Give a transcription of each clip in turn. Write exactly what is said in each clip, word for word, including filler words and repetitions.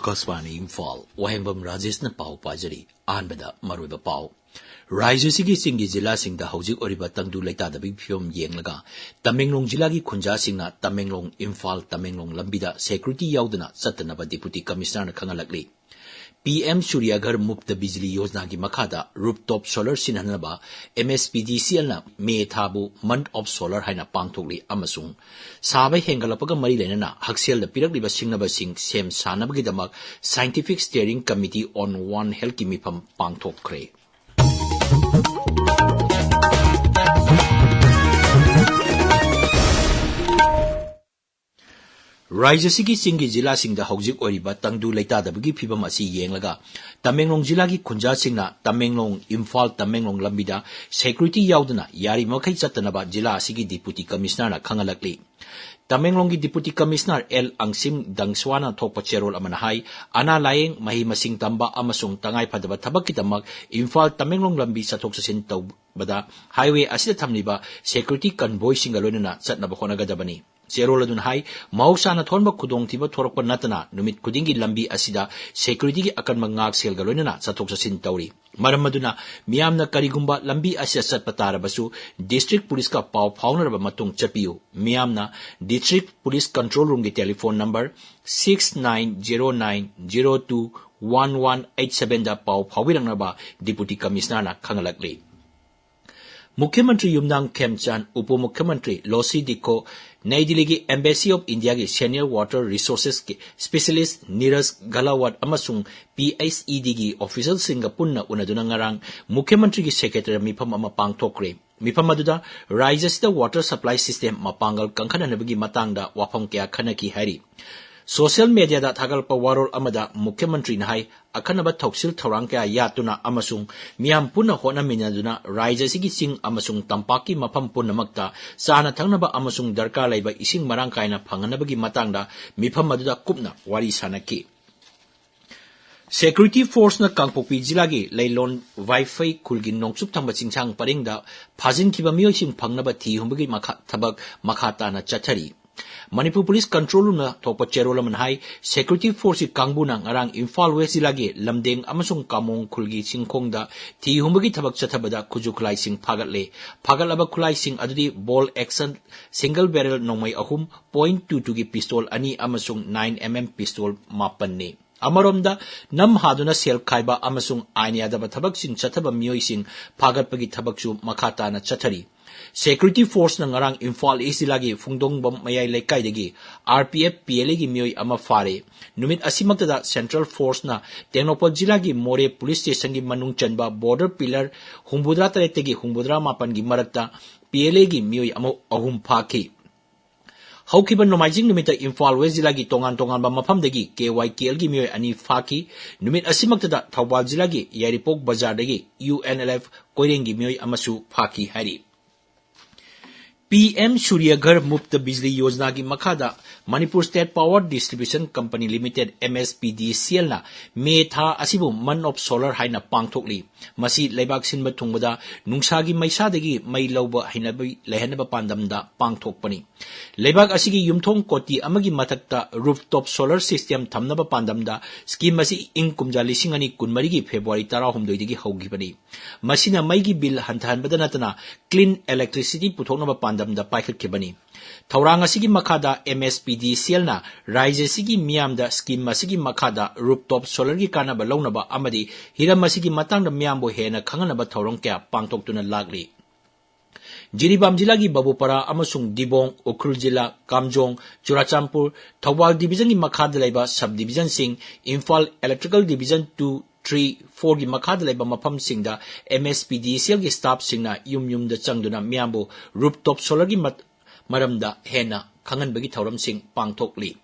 ꯑꯀꯥꯁꯕꯥꯅꯤ ꯏꯝꯐꯥꯜ, ꯋꯥꯍꯦꯡꯕꯝ ꯔꯥꯖꯦꯁꯅ ꯄꯥꯎ ꯄꯥꯖꯔꯤ꯫ ꯑꯍꯥꯟꯕꯗ ꯃꯔꯨꯑꯣꯏꯕ ꯄꯥꯎ꯫ ꯔꯥꯖ꯭ꯌꯁꯤꯒꯤ ꯆꯤꯡꯒꯤ ꯖꯤꯂꯥꯁꯤꯡꯗ ꯍꯧꯖꯤꯛ ꯑꯣꯏꯔꯤꯕ ꯇꯪꯗꯨ ꯂꯩꯇꯥꯗꯕꯒꯤ ꯐꯤꯕꯝ ꯌꯦꯡꯂꯒ ꯇꯃꯦꯡꯂꯣꯡ ꯖꯤꯂꯥꯒꯤ ꯈꯨꯟꯖꯥꯁꯤꯡꯅ ꯇꯃꯦꯡꯂꯣꯡ ꯏꯝꯐꯥꯜ ꯇꯃꯦꯡꯂꯣꯡ ꯂꯝꯕꯤꯗ ꯁꯦꯀ꯭ꯌꯨꯔꯤꯇꯤ ꯌꯥꯎꯗꯅ ꯆꯠꯇꯅꯕ ꯗꯤꯄꯨꯇꯤ ꯀꯃꯤꯁꯅꯔꯅ ꯈꯪꯍꯜꯂꯛꯂꯤ꯫ ꯄꯤ ꯑꯦꯝ ꯁꯨꯔ꯭ꯌꯥꯒꯔ ꯃꯨꯐꯇ ꯕꯤꯖꯂꯤ ꯌꯣꯖꯅꯥꯒꯤ ꯃꯈꯥꯗ ꯔꯨꯐꯇꯣꯞ ꯁꯣꯂꯔ ꯁꯤꯖꯤꯟꯅꯅꯕ ꯑꯦꯝ ꯑꯦꯁ ꯄꯤ ꯗꯤ ꯁꯤ ꯑꯦꯜꯅ ꯃꯦ ꯊꯥꯕꯨ ꯃꯟꯊ ꯑꯣꯐ ꯁꯣꯂꯔ ꯍꯥꯏꯅ ꯄꯥꯡꯊꯣꯛꯂꯤ ꯑꯃꯁꯨꯡ ꯁꯥꯕ ꯍꯦꯟꯒꯠꯂꯛꯄꯒ ꯃꯔꯤ ꯂꯩꯅꯅ ꯍꯛꯁꯦꯜꯗ ꯄꯤꯔꯛꯂꯤꯕ ꯁꯤꯡꯅꯕꯁꯤꯡ ꯁꯦꯝ ꯁꯥꯅꯕꯒꯤꯗꯃꯛ Scientific Steering Committee on One Healthꯀꯤ ꯃꯤꯐꯝ ꯄꯥꯡꯊꯣꯛꯈ꯭ꯔꯦ꯫ ꯔꯥꯖ꯭ꯌꯁꯤꯒꯤ ꯆꯤꯡꯒꯤ ꯖꯤꯂꯥꯁꯤꯡꯗ ꯍꯧꯖꯤꯛ ꯑꯣꯏꯔꯤꯕ ꯇꯪꯗꯨ ꯂꯩꯇꯥꯗꯕꯒꯤ ꯐꯤꯕꯝ ꯑꯁꯤ ꯌꯦꯡꯂꯒ ꯇꯃꯦꯡꯂꯣꯡ ꯖꯤꯂꯥꯒꯤ ꯈꯨꯟꯖꯥꯁꯤꯡꯅ ꯇꯃꯦꯡꯂꯣꯡ, ꯏꯝꯐꯥꯜ ꯇꯃꯦꯡꯂꯣꯡ ꯂꯝꯕꯤꯗ ꯁꯦꯀ꯭ꯌꯨꯔꯤꯇꯤ ꯌꯥꯎꯗꯅ ꯌꯥꯔꯤꯃꯈꯩ ꯆꯠꯇꯅꯕ ꯖꯤꯂꯥ ꯑꯁꯤꯒꯤ ꯗꯤꯄꯨꯇꯤ ꯀꯃꯤꯁꯅꯔꯅ ꯈꯪꯍꯜꯂꯛꯂꯤ꯫ ꯇꯃꯦꯡꯂꯣꯡꯒꯤ ꯗꯤꯄꯨꯇꯤ ꯀꯃꯤꯁꯅꯔ ꯑꯦꯜ ꯑꯪꯁꯤꯝ ꯗꯪꯁ꯭ꯋꯥꯅ ꯊꯣꯛꯄ ꯆꯦꯔꯣꯜ ꯑꯃꯅ ꯍꯥꯏ, ꯑꯅꯥ ꯂꯥꯌꯦꯡ, ꯃꯍꯩ ꯃꯁꯤꯡ ꯇꯝꯕ ꯑꯃꯁꯨꯡ ꯇꯉꯥꯏ ꯐꯗꯕ ꯊꯕꯛꯀꯤꯗꯃꯛ ꯏꯝꯐꯥꯜ ꯇꯃꯦꯡꯂꯣꯡ ꯂꯝꯕꯤ ꯆꯠꯊꯣꯛ ꯆꯠꯁꯤꯟ ꯇꯧꯕꯗ ꯍꯥꯏꯋꯦ ꯑꯁꯤꯗ ꯊꯝꯂꯤꯕ ꯁꯦꯀ꯭ꯌꯨꯔꯤꯇꯤ ꯀꯟꯚꯣꯏꯁꯤꯡꯒ ꯂꯣꯏꯅꯅ ꯆꯠꯅꯕ ꯍꯣꯠꯅꯒꯗꯕꯅꯤ꯫ ꯆꯦꯔꯣꯜ ꯑꯗꯨꯅ ꯍꯥꯏ, ꯃꯍꯧꯁꯥꯅ ꯊꯣꯛꯍꯟꯕ ꯈꯨꯗꯣꯡꯊꯤꯕ ꯊꯣꯔꯛꯄ ꯅꯠꯇꯅ ꯅꯨꯃꯤꯠ ꯈꯨꯗꯤꯡꯒꯤ ꯂꯝꯕꯤ ꯑꯁꯤꯗ ꯁꯦꯀ꯭ꯌꯨꯔꯤꯇꯤꯒꯤ ꯑꯀꯟꯕ ꯉꯥꯛꯁꯦꯜꯒ ꯂꯣꯏꯅꯅ ꯆꯠꯊꯣꯛ ꯆꯠꯁꯤꯟ ꯇꯧꯔꯤ꯫ ꯃꯔꯝ ꯑꯗꯨꯅ ꯃꯤꯌꯥꯝꯅ ꯀꯔꯤꯒꯨꯝꯕ ꯂꯝꯕꯤ ꯑꯁꯤꯗ ꯆꯠꯄ ꯇꯥꯔꯕꯁꯨ district policeꯀ ꯄꯥꯎ ꯐꯥꯎꯅꯔꯕ ꯃꯇꯨꯡ ꯆꯠꯄꯤꯌꯨ꯫ ꯃꯤꯌꯥꯝꯅ district police control roomꯒꯤ telephone number six nine zero nine zero two one one eight sevenꯗ ꯄꯥꯎ ꯐꯥꯎꯕꯤꯔꯛꯅꯕ ꯗꯤꯄꯨꯇꯤ ꯀꯃꯤꯁꯅꯔꯅ ꯈꯪꯍꯜꯂꯛꯂꯤ꯫ ꯃꯨꯈ꯭ꯌꯃꯟꯇ꯭ꯔꯤ ꯌꯨꯝꯅꯥꯝ ꯈꯦꯝꯆꯥꯟ, ꯎꯄ ꯃꯨꯈ꯭ꯌꯃꯟꯇ꯭ꯔꯤ ꯂꯣꯁꯤ ꯗꯤꯈꯣ, ꯅꯩ ꯗꯤꯜꯂꯤꯒꯤ Embassy of Indiaꯒꯤ senior water resourcesꯀꯤ specialist Neeraj ꯒꯂꯥꯋꯥꯠ ꯑꯃꯁꯨꯡ ꯄꯤ ꯑꯩꯆ ꯏ ꯗꯤꯒꯤ officialꯁꯤꯡꯒ ꯄꯨꯟꯅ ꯎꯅꯗꯨꯅ ꯉꯔꯥꯡ ꯃꯨꯈ꯭ꯌꯃꯟꯇ꯭ꯔꯤꯒꯤ secretariat ꯃꯤꯐꯝ ꯑꯃ ꯄꯥꯡꯊꯣꯛꯈ꯭ꯔꯦ꯫ ꯃꯤꯐꯝ ꯑꯗꯨꯗ ꯔꯥꯖ꯭ꯌꯁꯤꯗ water supply system ꯃꯄꯥꯡꯒꯜ ꯀꯟꯈꯠꯍꯟꯅꯕꯒꯤ ꯃꯇꯥꯡꯗ ꯋꯥꯐꯝ ꯀꯌꯥ ꯈꯟꯅꯈꯤ ꯍꯥꯏꯔꯤ꯫ Social mediaꯗ ꯊꯥꯒꯠꯂꯛꯄ ꯋꯥꯔꯣꯜ ꯑꯃꯗ ꯃꯨꯈ꯭ꯌꯃꯟꯇ꯭ꯔꯤꯅ ꯍꯥꯏ, ꯑꯈꯟꯅꯕ ꯊꯧꯁꯤꯜ ꯊꯧꯔꯥꯡ ꯀꯌꯥ ꯌꯥꯠꯇꯨꯅ ꯑꯃꯁꯨꯡ ꯃꯤꯌꯥꯝ ꯄꯨꯟꯅ ꯍꯣꯠꯅꯃꯤꯟꯅꯗꯨꯅ ꯔꯥꯖ꯭ꯌ ꯑꯁꯤꯒꯤ ꯆꯤꯡ ꯑꯃꯁꯨꯡ ꯇꯝꯄꯥꯛꯀꯤ ꯃꯐꯝ ꯄꯨꯝꯅꯃꯛꯇ ꯆꯥꯅ ꯊꯛꯅꯕ ꯑꯃꯁꯨꯡ ꯗꯔꯀꯥꯔ ꯂꯩꯕ ꯏꯁꯤꯡ ꯃꯔꯥꯡ ꯀꯥꯏꯅ ꯐꯪꯍꯟꯅꯕꯒꯤ ꯃꯇꯥꯡꯗ ꯃꯤꯐꯝ ꯑꯗꯨꯗ ꯀꯨꯞꯅ ꯋꯥꯔꯤ ꯁꯥꯅꯈꯤ꯫ Security forceꯅ ꯀꯥꯡꯄꯣꯛꯄꯤ ꯖꯤꯂꯥꯒꯤ ꯂꯩꯂꯣꯟ ꯋꯥꯏꯐꯩ ꯈꯨꯜꯒꯤ ꯅꯣꯡꯆꯨꯞ ꯊꯪꯕ ꯆꯤꯡꯁꯥꯡ ꯄꯔꯤꯡꯗ ꯐꯥꯖꯤꯟꯈꯤꯕ ꯃꯤꯑꯣꯏꯁꯤꯡ ꯐꯪꯅꯕ ꯊꯤ ꯍꯨꯝꯕꯒꯤ ꯃꯈꯥ, ꯊꯕꯛ ꯃꯈꯥ ꯇꯥꯅ ꯆꯠꯊꯔꯤ꯫ ꯃꯅꯤꯄꯨꯔ ꯄꯨꯂꯤꯁ ꯀꯟꯇ꯭ꯔꯣꯜ ꯔꯨꯝꯅ ꯊꯣꯛꯄ ꯆꯦꯔꯣꯜ ꯑꯃꯅ ꯍꯥꯏ, ꯁꯦꯀ꯭ꯌꯨꯔꯤꯇꯤ ꯐꯣꯔꯁꯀꯤ ꯀꯥꯡꯕꯨꯅ ꯉꯔꯥꯡ ꯏꯝꯐꯥꯜ ꯋꯦꯁ ꯖꯤꯂꯥꯒꯤ ꯂꯝꯗꯦꯡ ꯑꯃꯁꯨꯡ ꯀꯥꯃꯣꯡ ꯈꯨꯜꯒꯤ ꯆꯤꯡꯈꯣꯡꯗ ꯊꯤ ꯍꯨꯝꯕꯒꯤ ꯊꯕꯛ ꯆꯠꯊꯕꯗ ꯈꯨꯠꯁꯨ ꯈꯨꯠꯂꯥꯏꯁꯤꯡ ꯐꯥꯒꯠꯂꯦ꯫ ꯐꯥꯒꯠꯂꯕ ꯈꯨꯠꯂꯥꯏꯁꯤꯡ ꯑꯗꯨꯗꯤ bolt action single barrel ꯅꯣꯡꯃꯩ ꯑꯍꯨꯝ, point two two ꯒꯤ ꯄꯤꯁꯇꯣꯜ ꯑꯅꯤ ꯑꯃꯁꯨꯡ nine M M ꯄꯤꯁꯇꯣꯜ ꯃꯥꯄꯟꯅꯤ꯫ ꯑꯃꯔꯣꯝꯗ, ꯅꯝ ꯍꯥꯗꯨꯅ ꯁꯦꯜ ꯈꯥꯏꯕ ꯑꯃꯁꯨꯡ ꯑꯥꯏꯟ ꯌꯥꯗꯕ ꯊꯕꯛꯁꯤꯡ ꯆꯠꯊꯕ ꯃꯤꯑꯣꯏꯁꯤꯡ ꯐꯥꯒꯠꯄꯒꯤ ꯊꯕꯛꯁꯨ ꯃꯈꯥ ꯇꯥꯅ ꯆꯠꯊꯔꯤ꯫ ꯁꯦꯀ꯭ꯌꯨꯔꯤꯇꯤ ꯐꯣꯔꯁꯅ ꯉꯔꯥꯡ ꯏꯝꯐꯥꯜ ꯏꯁ ꯖꯤꯂꯥꯒꯤ ꯐꯨꯡꯗꯣꯡꯕꯝ ꯃꯌꯥꯏ ꯂꯩꯀꯥꯏꯗꯒꯤ R P F P L Aꯒꯤ ꯃꯤꯑꯣꯏ ꯑꯃ ꯐꯥꯔꯦ꯫ ꯅꯨꯃꯤꯠ ꯑꯁꯤꯃꯛꯇꯗ ꯁꯦꯟꯇ꯭ꯔꯦꯜ ꯐꯣꯔꯁꯅ ꯇꯦꯡꯅꯧꯄꯜ ꯖꯤꯂꯥꯒꯤ ꯃꯣꯔꯦ ꯄꯨꯂꯤꯁ ꯁ꯭ꯇꯦꯁꯟꯒꯤ ꯃꯅꯨꯡ ꯆꯟꯕ ꯕꯣꯔꯗꯔ ꯄꯤꯂꯔ ꯍꯨꯝꯐꯨꯇꯔꯥ ꯇꯔꯦꯠꯇꯒꯤ ꯍꯨꯝꯐꯨꯇꯔꯥ ꯃꯥꯄꯟꯒꯤ ꯃꯔꯛꯇ P L Aꯒꯤ ꯃꯤꯑꯣꯏ ꯑꯃ, ꯑꯍꯨꯝ ꯐꯥꯈꯤ꯫ ꯍꯧꯈꯤꯕ ꯅꯣꯡꯃꯥꯏꯖꯤꯡ ꯅꯨꯃꯤꯠꯇ ꯏꯝꯐꯥꯜ ꯋꯦꯁ ꯖꯤꯂꯥꯒꯤ ꯇꯣꯉꯥꯟ ꯇꯣꯉꯥꯟꯕ ꯃꯐꯝꯗꯒꯤ K Y K Lꯒꯤ ꯃꯤꯑꯣꯏ ꯑꯅꯤ ꯐꯥꯈꯤ꯫ ꯅꯨꯃꯤꯠ ꯑꯁꯤꯃꯛꯇꯗ ꯊꯧꯕꯥꯜ ꯖꯤꯂꯥꯒꯤ ꯌꯥꯏꯔꯤꯄꯣꯛ ꯕꯖꯥꯔꯗꯒꯤ U N L F ꯀꯣꯏꯔꯦꯡꯒꯤ ꯃꯤꯑꯣꯏ ꯑꯃꯁꯨ ꯐꯥꯈꯤ ꯍꯥꯏꯔꯤ꯫ P M Surya Ghar Muft Bijli Yojanaꯒꯤ ꯃꯈꯥꯗ Manipur State Power Distribution Company Limited, M S P D C Lꯅ ꯃꯦ ꯊꯥ ꯑꯁꯤꯕꯨ Month of Solar ꯍꯥꯏꯅ ꯄꯥꯡꯊꯣꯛꯂꯤ꯫ ꯃꯁꯤ ꯂꯩꯕꯥꯛ ꯁꯤꯟꯕ ꯊꯨꯡꯕꯗ ꯅꯨꯡꯁꯥꯒꯤ ꯃꯩꯁꯥꯗꯒꯤ ꯃꯩ ꯂꯧꯕ ꯍꯩꯅꯕꯤ ꯂꯩꯍꯟꯅꯕ ꯄꯥꯟꯗꯝꯗ ꯄꯥꯡꯊꯣꯛꯄꯅꯤ꯫ ꯂꯩꯕꯥꯛ ꯑꯁꯤꯒꯤ ꯌꯨꯝꯊꯣꯡ ꯀꯣꯇꯤ ꯑꯃꯒꯤ ꯃꯊꯛꯇ rooftop solar system ꯊꯝꯅꯕ ꯄꯥꯟꯗꯝꯗ scheme ꯑꯁꯤ ꯏꯪ ꯀꯨꯝꯖꯥ ꯂꯤꯁꯤꯡ ꯑꯅꯤ ꯀꯨꯟꯃꯔꯤꯒꯤ February ꯇꯔꯥꯍꯨꯝꯗꯣꯏꯗꯒꯤ ꯍꯧꯈꯤꯕꯅꯤ꯫ ꯃꯁꯤꯅ ꯃꯩꯒꯤ ꯕꯤꯜ ꯍꯟꯊꯍꯟꯕꯗ ꯅꯠꯇꯅ clean electricity ꯄꯨꯊꯣꯛꯅꯕ ꯄꯥꯟꯗꯝꯗ ꯄꯥꯏꯈꯠꯈꯤꯕꯅꯤ꯫ ꯊꯧꯔꯥꯡ ꯑꯁꯤꯒꯤ ꯃꯈꯥꯗ M S P D C Lꯅ ꯔꯥꯖ꯭ꯌ ꯑꯁꯤꯒꯤ ꯃꯤꯌꯥꯝꯗ scheme ꯑꯁꯤꯒꯤ ꯃꯈꯥꯗ rooftop solarꯒꯤ ꯀꯥꯟꯅꯕ ꯂꯧꯅꯕ ꯑꯃꯗꯤ ꯍꯤꯔꯝ ꯑꯁꯤꯒꯤ ꯃꯇꯥꯡꯗ ꯃꯤꯌꯥꯝꯕꯨ ꯍꯦꯟꯅ ꯈꯪꯍꯟꯅꯕ ꯊꯧꯔꯝ ꯀꯌꯥ ꯄꯥꯡꯊꯣꯛꯇꯨꯅ ꯂꯥꯛꯂꯤ꯫ ꯖꯤꯔꯤꯕꯥꯝ ꯖꯤꯂꯥꯒꯤ ꯕꯕꯨꯄꯥꯔꯥ ꯑꯃꯁꯨꯡ ꯗꯤꯕꯣꯡ, ꯎꯈ꯭ꯔꯨꯜ ꯖꯤꯂꯥ ꯀꯥꯝꯖꯣꯡ, ꯆꯨꯔꯥꯆꯥꯟꯄꯨꯔ, ꯊꯧꯕꯥꯜ divisionꯒꯤ ꯃꯈꯥꯗ ꯂꯩꯕ sub divisionꯁꯤꯡ, Imphal Electrical Division two, three, fourꯒꯤ ꯃꯈꯥꯗ ꯂꯩꯕ ꯃꯐꯝꯁꯤꯡꯗ M S P D C Lꯒꯤ staffꯁꯤꯡꯅ ꯌꯨꯝ ꯌꯨꯝꯗ ꯆꯪꯗꯨꯅ ꯃꯤꯌꯥꯝꯕꯨ rooftop solarꯒꯤ ꯃꯠ-, ꯃꯔꯝꯗ ꯍꯦꯟꯅ ꯈꯪꯍꯟꯕꯒꯤ ꯊꯧꯔꯝꯁꯤꯡ ꯄꯥꯡꯊꯣꯛꯂꯤ꯫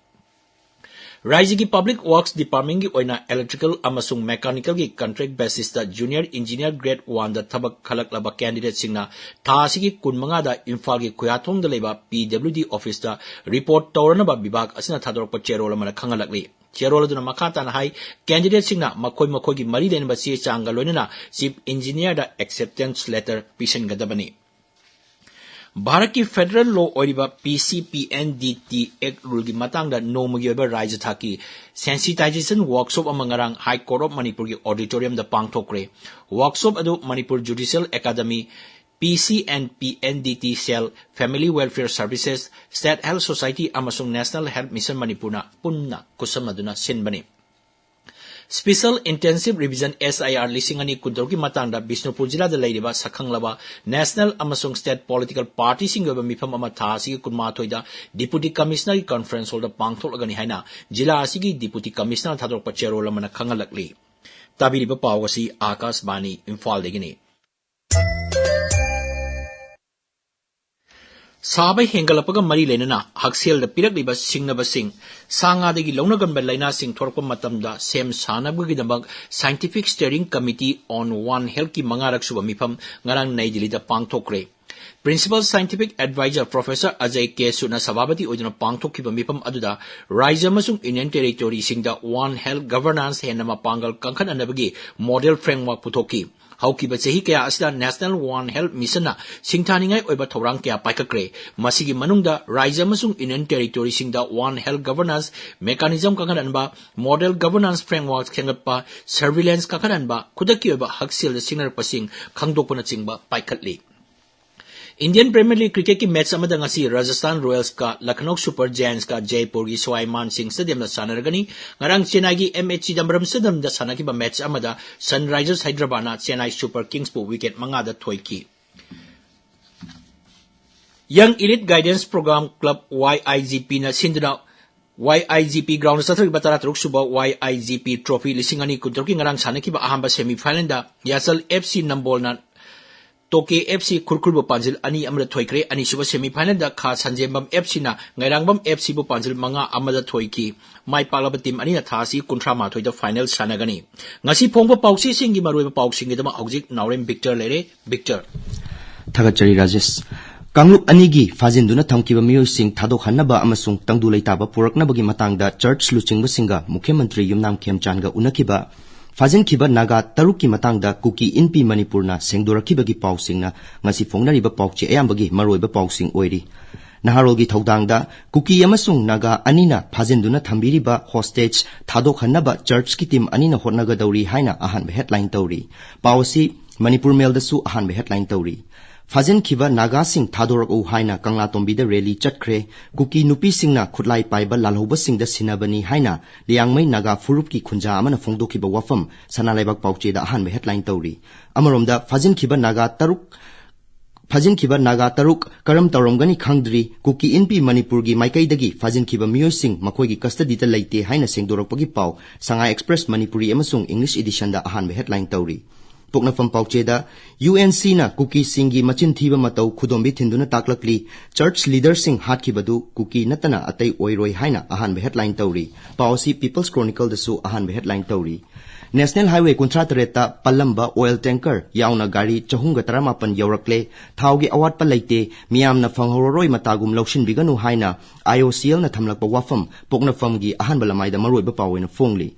ꯔꯥꯖ꯭ꯌꯒꯤ Public Works Departmentꯀꯤ ꯑꯣꯏꯅ electrical ꯑꯃꯁꯨꯡ mechanicalꯒꯤ contract basisꯇ junior engineer grade oneꯗ ꯊꯕꯛ ꯈꯜꯂꯛꯂꯕ candidateꯁꯤꯡꯅ ꯊꯥ ꯑꯁꯤꯒꯤ ꯀꯨꯟꯃꯉꯥꯗ ꯏꯝꯐꯥꯜꯒꯤ ꯈꯨꯌꯥꯊꯣꯡꯗ ꯂꯩꯕ P W D officeꯇ report ꯇꯧꯔꯅꯕ ꯕꯤꯚꯥꯒ ꯑꯁꯤꯅ ꯊꯥꯗꯣꯔꯛꯄ ꯆꯦꯔꯣꯜ ꯑꯃꯅ ꯈꯪꯍꯜꯂꯛꯂꯤ꯫ ꯆꯦꯔꯣꯜ ꯑꯗꯨꯅ ꯃꯈꯥ ꯇꯥꯅ ꯍꯥꯏ, candidateꯁꯤꯡꯅ ꯃꯈꯣꯏ ꯃꯈꯣꯏꯒꯤ ꯃꯔꯤ ꯂꯩꯅꯕ ꯆꯦ ꯆꯥꯡꯒ ꯂꯣꯏꯅꯅ chief engineerꯗ acceptance letter ꯄꯤꯁꯤꯟꯒꯗꯕꯅꯤ꯫ ꯚꯥꯔꯠꯀꯤ federal law ꯑꯣꯏꯔꯤꯕ P C P N D T Act ruleꯒꯤ ꯃꯇꯥꯡꯗ ꯅꯣꯡꯃꯒꯤ ꯑꯣꯏꯕ ꯔꯥꯖ꯭ꯌ ꯊꯥꯛꯀꯤ sensitization workshop ꯑꯃ ꯉꯔꯥꯡ High Court of ꯃꯅꯤꯄꯨꯔꯒꯤ auditoriumꯗ ꯄꯥꯡꯊꯣꯛꯈ꯭ꯔꯦ꯫ Workshop ꯑꯗꯨ Manipur Judicial Academy, P C N P N D T cell, Family Welfare Services, State Health Society ꯑꯃꯁꯨꯡ National Health Mission ꯃꯅꯤꯄꯨꯔꯅ ꯄꯨꯟꯅ ꯈꯨꯠꯁꯝꯅꯗꯨꯅ ꯁꯤꯟꯕꯅꯤ꯫ Special Intensive Revision S I R ꯂꯤꯁꯤꯡ ꯑꯅꯤ ꯀꯨꯟꯇꯔꯨꯛꯀꯤ ꯃꯇꯥꯡꯗ ꯕꯤꯁꯅꯨꯄꯨꯔ ꯖꯤꯂꯥꯗ ꯂꯩꯔꯤꯕ ꯁꯛꯈꯪꯂꯕ national ꯑꯃꯁꯨꯡ state political partyꯁꯤꯡꯒꯤ ꯑꯣꯏꯕ ꯃꯤꯐꯝ ꯑꯃ ꯊꯥ ꯑꯁꯤꯒꯤ ꯀꯨꯟꯃꯥꯊꯣꯏꯗ Deputy Commissionerꯒꯤ conference hallꯗ ꯄꯥꯡꯊꯣꯛꯂꯒꯅꯤ ꯍꯥꯏꯅ ꯖꯤꯂꯥ ꯑꯁꯤꯒꯤ Deputy Commissioner ꯊꯥꯗꯣꯔꯛꯄ ꯆꯦꯔꯣꯜ ꯑꯃꯅ ꯈꯪꯍꯜꯂꯛꯂꯤ꯫ ꯇꯥꯕꯤꯔꯤꯕ ꯄꯥꯎ ꯑꯁꯤ ꯑꯥꯀꯥꯁꯕꯥꯅꯤ ꯏꯝꯐꯥꯜꯗꯒꯤꯅꯤ꯫ ꯁꯥꯕ ꯍꯦꯟꯒꯠꯂꯛꯄꯒ ꯃꯔꯤ ꯂꯩꯅꯅ ꯍꯛꯁꯦꯜꯗ ꯄꯤꯔꯛꯂꯤꯕ ꯁꯤꯡꯅꯕꯁꯤꯡ, ꯁꯥ ꯉꯥꯗꯒꯤ ꯂꯧꯅꯒꯟꯕ ꯂꯥꯏꯅꯥꯁꯤꯡ ꯊꯣꯔꯛꯄ ꯃꯇꯝꯗ ꯁꯦꯝ ꯁꯥꯅꯕꯒꯤꯗꯃꯛ Scientific Steering Committee on One Healthꯀꯤ ꯃꯉꯥꯔꯛ ꯁꯨꯕ ꯃꯤꯐꯝ ꯉꯔꯥꯡ ꯅꯩ ꯗꯤꯜꯂꯤꯗ ꯄꯥꯡꯊꯣꯛꯈ꯭ꯔꯦ꯫ Principal Scientific Advisor Professor Ajay K Soodꯅ ꯁꯚꯥꯄꯇꯤ ꯑꯣꯏꯗꯨꯅ ꯄꯥꯡꯊꯣꯛꯈꯤꯕ ꯃꯤꯐꯝ ꯑꯗꯨꯗ ꯔꯥꯖ꯭ꯌ ꯑꯃꯁꯨꯡ Union Territoryꯁꯤꯡꯗ One Health Governance ꯍꯦꯟꯅ ꯃꯄꯥꯡꯒꯜ ꯀꯟꯈꯠꯍꯟꯅꯕꯒꯤ model framework ꯄꯨꯊꯣꯛꯈꯤ꯫ ꯍꯧꯈꯤꯕ ꯆꯍꯤ ꯀꯌꯥ ꯑꯁꯤꯗ National One Health Missionꯅ ꯁꯤꯡꯊꯥꯅꯤꯡꯉꯥꯏ ꯑꯣꯏꯕ ꯊꯧꯔꯥꯡ ꯀꯌꯥ ꯄꯥꯏꯈꯠꯈ꯭ꯔꯦ꯫ ꯃꯁꯤꯒꯤ ꯃꯅꯨꯡꯗ ꯔꯥꯖ꯭ꯌ ꯑꯃꯁꯨꯡ Union Territoryꯁꯤꯡꯗ One Health Governance mechanism ꯀꯟꯈꯠꯍꯟꯕ, model governance framework ꯁꯦꯝꯒꯠꯄ, surveillance ꯀꯟꯈꯠꯍꯟꯕ, ꯈꯨꯗꯛꯀꯤ ꯑꯣꯏꯕ ꯍꯛꯁꯦꯜꯗ ꯁꯤꯡꯅꯔꯛꯄꯁꯤꯡ ꯈꯪꯗꯣꯛꯄꯅꯆꯤꯡꯕ ꯄꯥꯏꯈꯠꯂꯤ꯫ Indian Premier League cricketꯀꯤ match ꯑꯃꯗ ꯉꯁꯤ Rajasthan Royalsꯀ Lucknow Super Giantsꯀ ꯖꯩꯄꯨꯔꯒꯤ ꯁ꯭ꯋꯥꯏ ꯃꯥꯟ ꯁꯤꯡ Stadiumꯗ ꯁꯥꯟꯅꯔꯒꯅꯤ꯫ ꯉꯔꯥꯡ ꯆꯦꯟꯅꯥꯏꯒꯤ M A Chidambaram Stadiumꯗ ꯁꯥꯟꯅꯈꯤꯕ match ꯑꯃꯗ Sunrisers Hyderabadꯅ Chennai Super Kingsꯄꯨ wicket ꯃꯉꯥꯗ ꯊꯣꯏꯈꯤ꯫ Young Elite Guidance Program Club Y I G Pꯅ ꯁꯤꯟꯗꯨꯅ Y I G P groundꯗ ꯆꯠꯊꯔꯤꯕ ꯇꯔꯥꯇꯔꯨꯛ ꯁꯨꯕ Y I G P Trophy ꯂꯤꯁꯤꯡ ꯑꯅꯤ ꯀꯨꯟꯇꯔꯨꯛꯀꯤ ꯉꯔꯥꯡ ꯁꯥꯟꯅꯈꯤꯕ ꯑꯍꯥꯟꯕ semifinalꯗ ꯌꯥꯆꯜ F C ꯅꯝꯕꯣꯜꯅ ꯇꯣꯀꯦ F C ꯈꯨꯔꯈꯨꯜꯕꯨ ꯄꯥꯟꯖꯤꯜ ꯑꯅꯤ ꯑꯃꯗ ꯊꯣꯏꯈ꯭ꯔꯦ꯫ ꯑꯅꯤꯁꯨꯕ semifinalꯗ ꯈꯥ ꯁꯟꯖꯦꯝꯕꯝ F Cꯅ ꯉꯩꯔꯥꯡꯕꯝ F Cꯕꯨ ꯄꯥꯟꯖꯤꯜ ꯃꯉꯥ ꯑꯃꯗ ꯊꯣꯏꯈꯤ꯫ ꯃꯥꯏ ꯄꯥꯛꯂꯕ team ꯑꯅꯤꯅ ꯊꯥ ꯑꯁꯤ ꯀꯨꯟꯊ꯭ꯔꯥ ꯃꯥꯊꯣꯏꯗ final ꯁꯥꯟꯅꯒꯅꯤ꯫ ꯉꯁꯤ ꯐꯣꯡꯕ ꯄꯥꯎꯆꯦꯁꯤꯡꯒꯤ ꯃꯔꯨꯑꯣꯏꯕ ꯄꯥꯎꯁꯤꯡꯒꯤꯗꯃꯛ ꯍꯧꯖꯤꯛ ꯅꯥꯎꯔꯦꯝ ꯕꯤꯛꯇꯔ ꯂꯩꯔꯦ꯫ ꯕꯤꯛꯇꯔ꯫ ꯊꯥꯒꯠꯆꯔꯤ ꯔꯥꯖꯦꯁ꯫ ꯀꯥꯡꯂꯨꯞ ꯑꯅꯤꯒꯤ ꯐꯥꯖꯤꯟꯗꯨꯅ ꯊꯝꯈꯤꯕ ꯃꯤꯑꯣꯏꯁꯤꯡ ꯊꯥꯗꯣꯛꯍꯟꯅꯕ ꯑꯃꯁꯨꯡ ꯇꯪꯗꯨ ꯂꯩꯇꯥꯕ ꯄꯨꯔꯛꯅꯕꯒꯤ ꯃꯇꯥꯡꯗ church ꯂꯨꯆꯤꯡꯕꯁꯤꯡꯒ ꯃꯨꯈ꯭ꯌ ꯃꯟꯇ꯭ꯔꯤ ꯌꯨꯝꯅꯥꯝ ꯈꯦꯝꯆꯥꯟꯒ ꯎꯅꯈꯤꯕ꯫ ꯐꯥꯖꯤꯟꯈꯤꯕ ꯅꯥꯒꯥ ꯇꯔꯨꯛꯀꯤ ꯃꯇꯥꯡꯗ ꯀꯨꯀꯤ ꯏꯟꯄꯤ ꯃꯅꯤꯄꯨꯔꯅ ꯁꯦꯡꯗꯣꯔꯛꯈꯤꯕꯒꯤ ꯄꯥꯎꯁꯤꯡꯅ ꯉꯁꯤ ꯐꯣꯡꯅꯔꯤꯕ ꯄꯥꯎꯆꯦ ꯑꯌꯥꯝꯕꯒꯤ ꯃꯔꯨꯑꯣꯏꯕ ꯄꯥꯎꯁꯤꯡ ꯑꯣꯏꯔꯤ꯫ ꯅꯍꯥꯔꯣꯜꯒꯤ ꯊꯧꯗꯥꯡꯗ ꯀꯨꯀꯤ ꯑꯃꯁꯨꯡ ꯅꯥꯒꯥ ꯑꯅꯤꯅ ꯐꯥꯖꯤꯟꯗꯨꯅ ꯊꯝꯕꯤꯔꯤꯕ ꯍꯣꯁꯇꯦꯖ ꯊꯥꯗꯣꯛꯍꯟꯅꯕ ꯆꯔꯆꯀꯤ ꯇꯤꯝ ꯑꯅꯤꯅ ꯍꯣꯠꯅꯒꯗꯧꯔꯤ ꯍꯥꯏꯅ ꯑꯍꯥꯟꯕ ꯍꯦꯗꯂꯥꯏꯟ ꯇꯧꯔꯤ꯫ ꯄꯥꯎ ꯑꯁꯤ ꯃꯅꯤꯄꯨꯔ ꯃꯦꯜꯗꯁꯨ ꯑꯍꯥꯟꯕ ꯍꯦꯗꯂꯥꯏꯟ ꯇꯧꯔꯤ꯫ ꯐꯥꯖꯤꯟꯈꯤꯕ ꯅꯥꯒꯥꯁꯤꯡ ꯊꯥꯗꯣꯔꯛꯎ ꯍꯥꯏꯅ ꯀꯪꯂꯥꯇꯣꯝꯕꯤꯗ ꯔꯦꯂꯤ ꯆꯠꯈ꯭ꯔꯦ꯫ ꯀꯨꯀꯤ ꯅꯨꯄꯤꯁꯤꯡꯅ ꯈꯨꯠꯂꯥꯏ ꯄꯥꯏꯕ ꯂꯥꯜꯍꯧꯕꯁꯤꯡꯗ ꯁꯤꯟꯅꯕꯅꯤ ꯍꯥꯏꯅ ꯂꯤꯌꯥꯡꯃꯩ ꯅꯥꯒꯥ ꯐꯨꯔꯨꯞꯀꯤ ꯈꯨꯟꯖꯥ ꯑꯃꯅ ꯐꯣꯡꯗꯣꯛꯈꯤꯕ ꯋꯥꯐꯝ ꯁꯅꯥ ꯂꯩꯕꯥꯛ ꯄꯥꯎꯆꯦꯗ ꯑꯍꯥꯟꯕ ꯍꯦꯗꯂꯥꯏꯟ ꯇꯧꯔꯤ꯫ ꯑꯃꯔꯣꯝꯗ ꯐꯥꯖꯤꯟꯈꯤꯕ ꯅꯥꯒꯥ ꯇꯔꯨꯛ ꯐꯥꯖꯤꯟꯈꯤꯕ ꯅꯥꯒꯥ ꯇꯔꯨꯛ ꯀꯔꯝ ꯇꯧꯔꯝꯒꯅꯤ ꯈꯪꯗ꯭ꯔꯤ꯫ ꯀꯨꯀꯤ ꯏꯟꯄꯤ ꯃꯅꯤꯄꯨꯔꯒꯤ ꯃꯥꯏꯀꯩꯗꯒꯤ ꯐꯥꯖꯤꯟꯈꯤꯕ ꯃꯤꯑꯣꯏꯁꯤꯡ ꯃꯈꯣꯏꯒꯤ ꯀꯁꯇꯗꯤꯗ ꯂꯩꯇꯦ ꯍꯥꯏꯅ ꯁꯦꯡꯗꯣꯔꯛꯄꯒꯤ ꯄꯥꯎ ꯁꯉꯥꯏ ꯑꯦꯛꯁꯄ꯭ꯔꯦꯁ ꯃꯅꯤꯄꯨꯔꯤ ꯑꯃꯁꯨꯡ ꯏꯪꯂꯤꯁ ꯏꯗꯤꯁꯟꯗ ꯑꯍꯥꯟꯕ ꯍꯦꯗꯂꯥꯏꯟ ꯇꯧꯔꯤ꯫ ꯄꯣꯛꯅꯐꯝ ꯄꯥꯎꯆꯦꯗ UNCꯅ ꯀꯨꯀꯤꯁꯤꯡꯒꯤ ꯃꯆꯤꯟ ꯊꯤꯕ ꯃꯇꯧ ꯈꯨꯗꯣꯝꯕꯤ ꯊꯤꯟꯗꯨꯅ ꯇꯥꯛꯂꯛꯂꯤ꯫ ꯆꯔꯆ ꯂꯤꯗꯔꯁꯤꯡ ꯍꯥꯠꯈꯤꯕꯗꯨ ꯀꯨꯀꯤ ꯅꯠꯇꯅ ꯑꯇꯩ ꯑꯣꯏꯔꯣꯏ ꯍꯥꯏꯅ ꯑꯍꯥꯟꯕ ꯍꯦꯗꯂꯥꯏꯟ ꯇꯧꯔꯤ꯫ ꯄꯥꯎ ꯑꯁꯤ ꯄꯤꯄꯜꯁ ꯀ꯭ꯔꯣꯅꯤꯀꯜꯗꯁꯨ ꯑꯍꯥꯟꯕ ꯍꯦꯗꯂꯥꯏꯟ ꯇꯧꯔꯤ꯫ ꯅꯦꯁꯅꯦꯜ ꯍꯥꯏꯋꯦ ꯀꯨꯟꯊ꯭ꯔꯥ ꯇꯔꯦꯠꯇ ꯄꯜꯂꯝꯕ ꯑꯣꯏꯜ ꯇꯦꯡꯀꯔ ꯌꯥꯎꯅ ꯒꯥꯔꯤ ꯆꯍꯨꯝꯒ ꯇꯔꯥꯃꯥꯄꯟ ꯌꯧꯔꯛꯂꯦ꯫ ꯊꯥꯎꯒꯤ ꯑꯋꯥꯠꯄ ꯂꯩꯇꯦ, ꯃꯤꯌꯥꯝꯅ ꯐꯪꯍꯧꯔꯔꯣꯏ ꯃꯇꯥꯒꯨꯝ ꯂꯧꯁꯤꯟꯕꯤꯒꯅꯨ ꯍꯥꯏꯅ IOCLꯅ ꯊꯝꯂꯛꯄ ꯋꯥꯐꯝ ꯄꯣꯛꯅꯐꯝꯒꯤ ꯑꯍꯥꯟꯕ ꯂꯃꯥꯏꯗ ꯃꯔꯨꯑꯣꯏꯕ ꯄꯥꯎ ꯑꯣꯏꯅ ꯐꯣꯡꯂꯤ꯫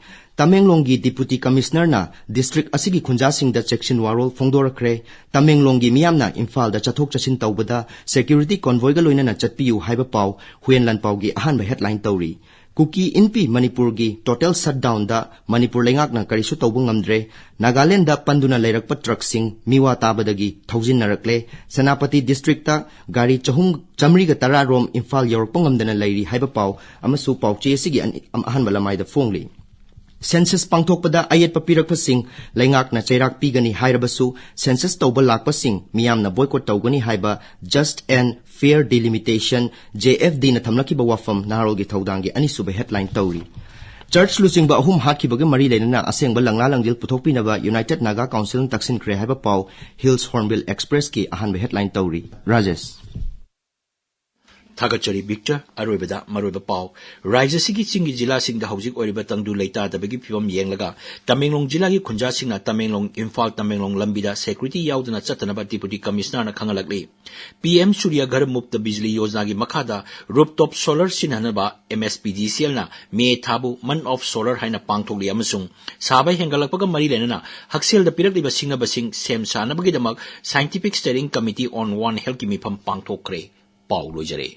ꯇꯃꯦꯡꯂꯣꯡꯒꯤ ꯗꯤꯄꯨꯇꯤ ꯀꯃꯤꯁꯅꯔꯅ ꯗꯤꯁꯇ꯭ꯔꯤꯛ ꯑꯁꯤꯒꯤ ꯈꯨꯟꯖꯥꯁꯤꯡꯗ ꯆꯦꯛꯁꯤꯟ ꯋꯥꯔꯣꯜ ꯐꯣꯡꯗꯣꯔꯛꯈ꯭ꯔꯦ꯫ ꯇꯃꯦꯡꯂꯣꯡꯒꯤ ꯃꯤꯌꯥꯝꯅ ꯏꯝꯐꯥꯜꯗ ꯆꯠꯊꯣꯛ ꯆꯠꯁꯤꯟ ꯇꯧꯕꯗ ꯁꯦꯀ꯭ꯌꯨꯔꯤꯇꯤ ꯀꯣꯟꯚꯣꯏꯒ ꯂꯣꯏꯅꯅ ꯆꯠꯄꯤꯌꯨ ꯍꯥꯏꯕ ꯄꯥꯎ ꯍꯨꯌꯦꯟ ꯂꯥꯟꯄꯥꯎꯒꯤ ꯑꯍꯥꯟꯕ ꯍꯦꯗꯂꯥꯏꯟ ꯇꯧꯔꯤ꯫ ꯀꯨꯀꯤ ꯏꯟꯄꯤ ꯃꯅꯤꯄꯨꯔꯒꯤ ꯇꯣꯇꯦꯜ ꯁꯠꯗꯥꯎꯟꯗ ꯃꯅꯤꯄꯨꯔ ꯂꯩꯉꯥꯛꯅ ꯀꯔꯤꯁꯨ ꯇꯧꯕ ꯉꯝꯗ꯭ꯔꯦ꯫ ꯅꯥꯒꯥꯂꯦꯟꯗ ꯄꯟꯗꯨꯅ ꯂꯩꯔꯛꯄ ꯇ꯭ꯔꯛꯁꯤꯡ ꯃꯤꯋꯥ ꯇꯥꯕꯗꯒꯤ ꯊꯧꯖꯤꯟꯅꯔꯛꯂꯦ꯫ ꯁꯦꯅꯥꯄꯇꯤ ꯗꯤꯁꯇ꯭ꯔꯤꯛꯇ ꯒꯥꯔꯤ ꯆꯍꯨꯝ, ꯆꯥꯃꯔꯤꯒ ꯇꯔꯥ ꯔꯣꯝ ꯏꯝꯐꯥꯜ ꯌꯧꯔꯛꯄ ꯉꯝꯗꯅ ꯂꯩꯔꯤ ꯍꯥꯏꯕ ꯄꯥꯎ ꯑꯃꯁꯨ ꯄꯥꯎꯆꯦ ꯑꯁꯤꯒꯤ ꯑꯅꯤ-, ꯑꯍꯥꯟꯕ ꯂꯃꯥꯏꯗ ꯐꯣꯡꯂꯤ꯫ ꯁꯦꯟꯁꯁ ꯄꯥꯡꯊꯣꯛꯄꯗ ꯑꯌꯦꯠꯄ ꯄꯤꯔꯛꯄꯁꯤꯡ ꯂꯩꯉꯥꯛꯅ ꯆꯩꯔꯥꯛ ꯄꯤꯒꯅꯤ ꯍꯥꯏꯔꯕꯁꯨ ꯁꯦꯟꯁꯁ ꯇꯧꯕ ꯂꯥꯛꯄꯁꯤꯡ ꯃꯤꯌꯥꯝꯅ ꯕꯣꯏꯀꯣꯠ ꯇꯧꯒꯅꯤ ꯍꯥꯏꯕ Just and Fair Delimitation, JFDꯅ ꯊꯝꯂꯛꯈꯤꯕ ꯋꯥꯐꯝ ꯅꯍꯥꯔꯣꯜꯒꯤ ꯊꯧꯗꯥꯡꯒꯤ ꯑꯅꯤꯁꯨꯕ ꯍꯦꯗꯂꯥꯏꯟ ꯇꯧꯔꯤ꯫ ꯆꯔꯆ ꯂꯨꯆꯤꯡꯕ ꯑꯍꯨꯝ ꯍꯥꯠꯈꯤꯕꯒ ꯃꯔꯤ ꯂꯩꯅꯅ ꯑꯁꯦꯡꯕ ꯂꯪꯂꯥ ꯂꯪꯗꯤꯜ ꯄꯨꯊꯣꯛꯄꯤꯅꯕ ꯌꯨꯅꯥꯏꯇꯦꯗ ꯅꯥꯒꯥ ꯀꯥꯎꯟꯁꯤꯜꯅ ꯇꯛꯁꯤꯟꯈ꯭ꯔꯦ ꯍꯥꯏꯕ ꯄꯥꯎ ꯍꯤꯜꯁ ꯍꯣꯔꯟꯕꯤꯜ ꯑꯦꯛꯁꯄ꯭ꯔꯦꯁꯀꯤ ꯑꯍꯥꯟꯕ ꯍꯦꯗꯂꯥꯏꯟ ꯇꯧꯔꯤ꯫ ꯔꯥꯖꯦꯁ꯫ ꯊꯥꯒꯠꯆꯔꯤ ꯕꯤꯛꯇꯔ꯫ ꯑꯔꯣꯏꯕꯗ ꯃꯔꯨꯑꯣꯏꯕ ꯄꯥꯎ꯫ ꯔꯥꯖ꯭ꯌ ꯑꯁꯤꯒꯤ ꯆꯤꯡꯒꯤ ꯖꯤꯂꯥꯁꯤꯡꯗ ꯍꯧꯖꯤꯛ ꯑꯣꯏꯔꯤꯕ ꯇꯪꯗꯨ ꯂꯩꯇꯥꯗꯕꯒꯤ ꯐꯤꯕꯝ ꯌꯦꯡꯂꯒ ꯇꯃꯦꯡꯂꯣꯡ ꯖꯤꯂꯥꯒꯤ ꯈꯨꯟꯖꯥꯁꯤꯡꯅ ꯇꯃꯦꯡꯂꯣꯡ ꯏꯝꯐꯥꯜ ꯇꯃꯦꯡꯂꯣꯡ ꯂꯝꯕꯤꯗ ꯁꯦꯀ꯭ꯌꯨꯔꯤꯇꯤ ꯌꯥꯎꯗꯅ ꯆꯠꯇꯅꯕ ꯗꯤꯄꯨꯇꯤ ꯀꯃꯤꯁꯅꯔꯅ ꯈꯪꯍꯜꯂꯛꯂꯤ꯫ ꯄꯤ ꯑꯦꯝ ꯁꯨꯔ꯭ꯌ ꯘꯔ ꯃꯨꯐꯇ ꯕꯤꯖꯂꯤ ꯌꯣꯖꯅꯥꯒꯤ ꯃꯈꯥꯗ ꯔꯨꯞꯇꯣꯞ ꯁꯣꯂꯔ ꯁꯤꯖꯤꯟꯅꯅꯕ ꯑꯦꯝ ꯑꯦꯁ ꯄꯤ ꯗꯤ ꯁꯤ ꯑꯦꯜꯅ ꯃꯦ ꯊꯥꯕꯨ ꯃꯟ ꯑꯣꯐ ꯁꯣꯂꯔ ꯍꯥꯏꯅ ꯄꯥꯡꯊꯣꯛꯂꯤ ꯑꯃꯁꯨꯡ ꯁꯥꯕ ꯍꯦꯟꯒꯠꯂꯛꯄꯒ ꯃꯔꯤ ꯂꯩꯅꯅ ꯍꯛꯁꯦꯜꯗ ꯄꯤꯔꯛꯂꯤꯕ ꯁꯤꯡꯅꯕꯁꯤꯡ ꯁꯦꯝ ꯁꯥꯅꯕꯒꯤꯗꯃꯛ ꯁꯥꯏꯟꯇꯤꯐꯤꯛ ꯁ꯭ꯇꯦꯔꯤꯡ ꯀꯃꯤꯇꯤ ꯑꯣꯟ ꯋꯥꯟ ꯍꯦꯜꯊꯀꯤ ꯃꯤꯐꯝ ꯄꯥꯡꯊꯣꯛꯈ꯭ꯔꯦ꯫ ꯄꯥꯎ ꯂꯣꯏꯖꯔꯦ꯫